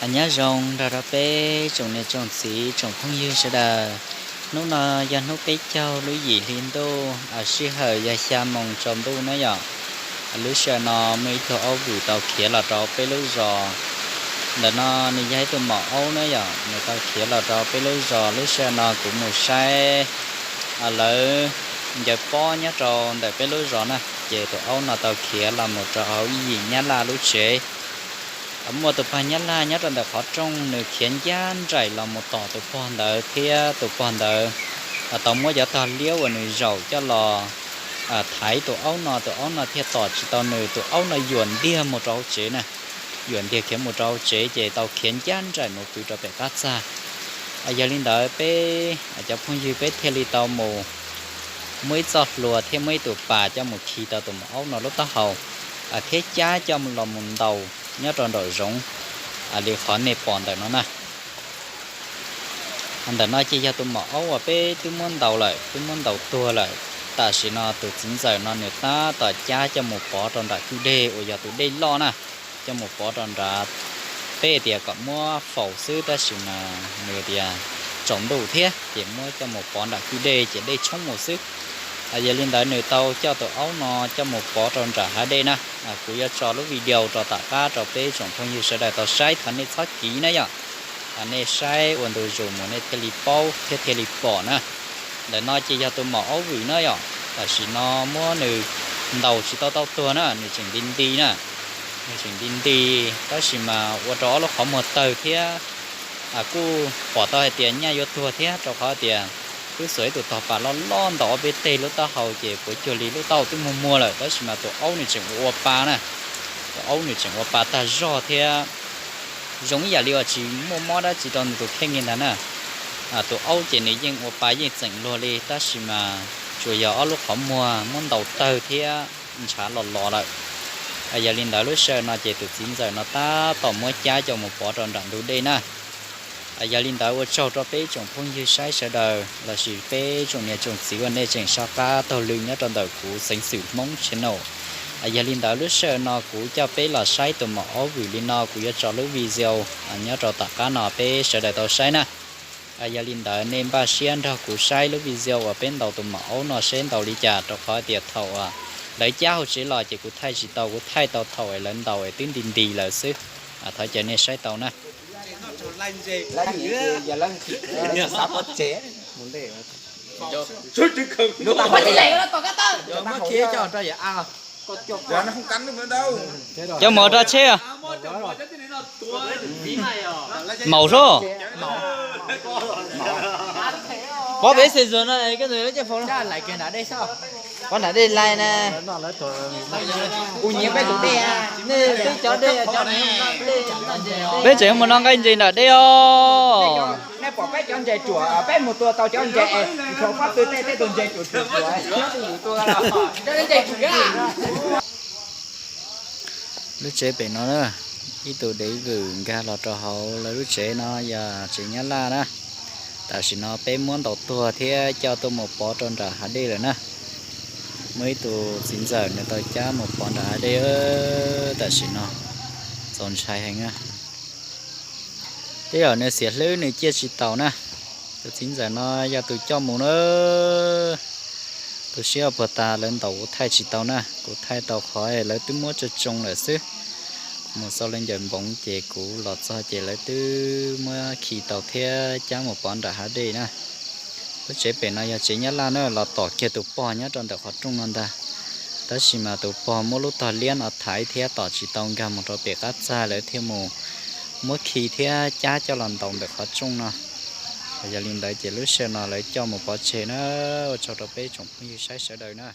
Nyob zoo nrog rau peb tsoom niam tsoom txiv tsoom phooj ywg sawv daws. Hnub no yog hnub peb caug lub yim hli ntuj, sij hawm yog xya moos tsaus ntuj na yom. Lub sij hawm no muaj ib tug aub vwm tau khiav los rau peb lub zos. Ntawm no nws yog ib tug maum aub na yom, nws tau khiav los rau peb lub zos. Lub sij hawm no kuv mus saib lawv ncaws pob nyob rau ntawm peb lub zos na, ces tus aub no tau khiav los mus rau hauv ib yim Nyab Laj lub tsev. Muaj tus pog Nyab Laj nyob rau ntawm qhov rooj, nws khiav ncaj nraim los mus tom tus pog ntawd thiab tus pog ntawd tau muab cov tog liab uas nws zaum coj los thaiv tus aub no, tus aub no thiaj tom tsis tau nws. Tus aub no yuam ntiag mus rau hauv tsev na, yuam ntiag khiav mus rau hauv tsev ces tau khiav ncaj nraim mus pw rau pem qab txag. Yog li ntawd peb cov phooj ywg peb thiaj li tau mus muab ib txoj hlua thiab muab ib tug pas coj mus khi tau tus maum aub no lub taub hau thiab cab coj los mus ntaus nyob rau nraum zoov li qhov nej pom ntawm no na. Ntawm no ces yog tus maum aub uas peb twb muab ntaus lawm, twb muab ntaus tuag lawm. Tam sim no tus txiv ntxawm no nws tab tom cab coj mus pov rau nram kwj deg uas yog tus dej loj na, coj mus pov rau nrad. Peb tias kom muab faus xwb tab sis mas nws tias tsaus ntuj thiab ces muab coj mus pov nram kwj dej ces dej tshoob mus xwb. Yog li ntawd nws tau coj tus aub no coj mus pov rau nram hav dej na. Kuv yuav tso lub video rau tom qab rau peb tsoom phooj ywg sawv daws tau saib, thov nej txhob kiv na yom. Nej saib ua ntu zus mus nej thiaj li paub thiab thiaj li pom na. Ntawm no ces yog tus maum aub vwm na yom, tam sim no muab nws ntaus tsis tau tau tuag na, nws tseem nti nti na, nws tseem nti nti, tab sis mas ua rau ob lub qhov muag tawg thiab kuj pom tau hais tias nyaj yuav tuag thiab, rau qhov tias twb xuas ib tug tog pas loj loj ntaus ob peb teg lub taub hau ces puas cuag li lub taub hau twb muag muag lawm, tab sis mas tus aub nws tseem ua ua pa na, tus aub nws tseem ua pa tag zog thiab. Zoo ib yam li uas tsis muaj mob dab tsi rau nws tus kheej li ntag na. Tus aub ces nws yeej ua pa yeej txeem luag li, tab sis mas tsuas yog ob lub qhov muag muab ntaus tawg thiab ntshav los lov lawm. Yog li ntawd lub sij hawm no ces tus txiv ntxawm no tab tom muab cab coj mus pov rau nram ntug dej na. Yog li ntawd ua tsaug rau peb tsoom phooj ywg saib sawv daws lossis peb tsoom niam tsoom txiv uas nej tseem soj qab taug lw nyob rau ntawm kuv Xeev Xwm Hmoob channel. Yog li ntawd lub sij hawm no kuv coj peb los saib tus maum aub vwm li no, kuv yuav tso lub video nyob rau tom qab no peb sawv daws tau saib na. Yog li ntawd nej npaj siab nrog kuv saib lub video uas peb ntaus tus maum aub no seb ntaus li cas, rau qhov tias thaum lawv cab hauv tsev los ces kuv thaij tsis tau, kuv thaij tau thaum es lawv ntaus es twb nti nti lawm xwb. Thov caw nej saib tau na. Cov mus rau tsheb. Maum sub. Pov pem xes zuas no, koj ntawd lawv coj faus no. Pov nram dej lais na. Kuv nyiam peb tus dej. Nej twb cov dej, cov dej. Peb tseem mus noj nqaij ntses nram dej os. Nej pom peb cov ntses ruam, peb mus tua tau cov ntses es nrog fab tw tej, tej tus ntses ruam ruam. Lub tsev pem no na, ib tug dev vwm nkag los rau hauv lawv lub tsev no yog tsev Nyab Laj na. Tam sim no peb muab ntaus tuag thiab coj tuaj mus pov rau nram hav dej lawm na. Muaj ib tug txiv ntxawm nws tau cab mus pov nram hav dej tam sim no. Txaus ntshai heev na. Tej zaum nws xiam hlwb nws ciaj tsis taus na. Tus txiv ntxawm no yog tus coj mus na. Tu siab puag ta, lawv ntaus kuv thaij tsis tau na, kuv thaij tau qhov lawv twb muab tsoo tsoo lawm xwb. Mus xauj lawv ncaws npoov ces kuv los txog ces lawv twb muab khi tau thiab cab mus pov nram hav dej na. Lub tsev pem no yog tsev Nyab Laj na, los tom kiag tus pog nyob rau ntawm qhov rooj no ntag. Tab sis mas tus pog muab lub tog liab no thaiv thiab tom tsis tau nkag mus rau pem qab txag, lawv thiaj mus muab khi thiab cab coj los ntaus ntawm qhov rooj no. Yog li ntawd ces lub sij hawm no lawv coj mus pov tseg na. Ua tsaug rau peb tsoom phooj ywg saib sawv daws na.